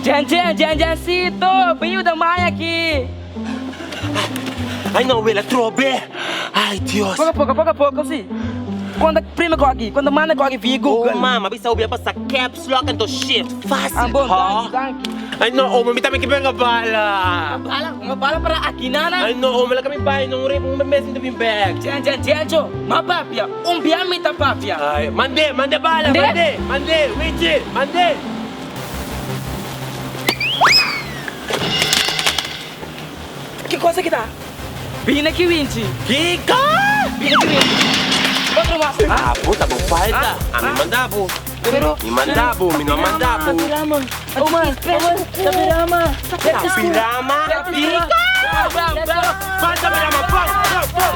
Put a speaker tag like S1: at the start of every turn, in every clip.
S1: Djen djen djen djencito, bin yuda mai aki.
S2: Ay no wela trobe. Ay Dios.
S1: Poco poco poco poco si. Cuando prima cogi, cuando manda cogi via Google.
S2: Oh mama, bisa obi a pasa caps lock anto shift. Facil.
S1: Ah bon, danki, danki.
S2: Ay no, oma mi tambe ke benga bala.
S1: Bala, un bala para aki nana.
S2: Ay no, oma laga mi bai no un un mes mi ta bin bek.
S1: Djen djen djencho, ma papia, un bia mi ta papia.
S2: Ay, mande, mande bala, mande, mande, Wichi, mande.
S1: Ki cosa ki ta? Bini aki Winchi.
S2: Kiko?
S1: Bini aki Winchi. Otro mas.
S2: Ah, bo ta bo falta. A mi manda bo.
S1: Pero
S2: Mi manda bo, mi no manda bo.
S1: Tapirama. Oma, oma, tapirama.
S2: Tapirama. Kiko? Ban tapirama, ban, ban, ban, ban.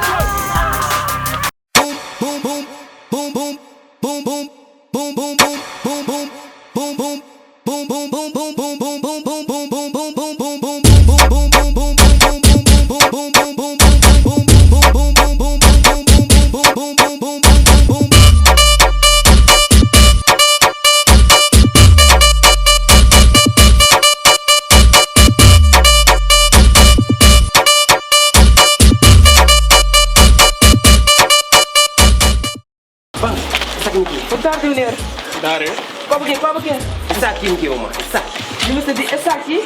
S2: Ban, esaki mi ke.
S1: Bon tardi meneer.
S2: Dare.
S1: Kua bo ke, kua bo ke?
S2: Esaki mi ke, oma, esaki.
S1: Mi mester di esaki.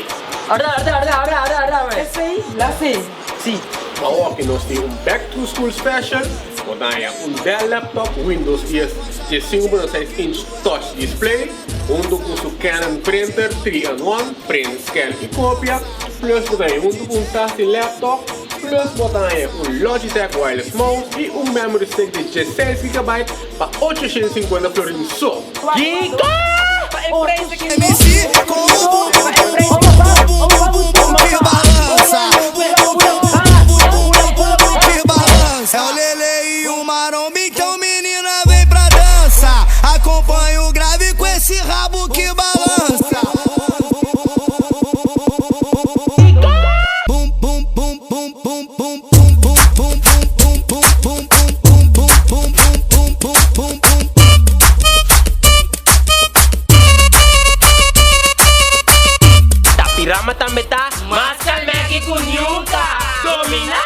S3: Arda, arda, arda, arda, arda, arda, arda.
S1: Esei, la sei.
S3: Si.
S4: Awor nos tin un Back to School Special, bo ta haña un Dell laptop Windows 10 15.6 inch touch display hunto ku su Canon printer 3 in 1, print, scan i kopia, plus bo ta haña hunto ku un tas di laptop, plus bo ta haña un Logitech wireless mouse i un memory stick di 16 gigabyte pa 850 florin so.
S2: Kiko! Tapirama tambe ta mas kalmeki ku nunka! Dominá!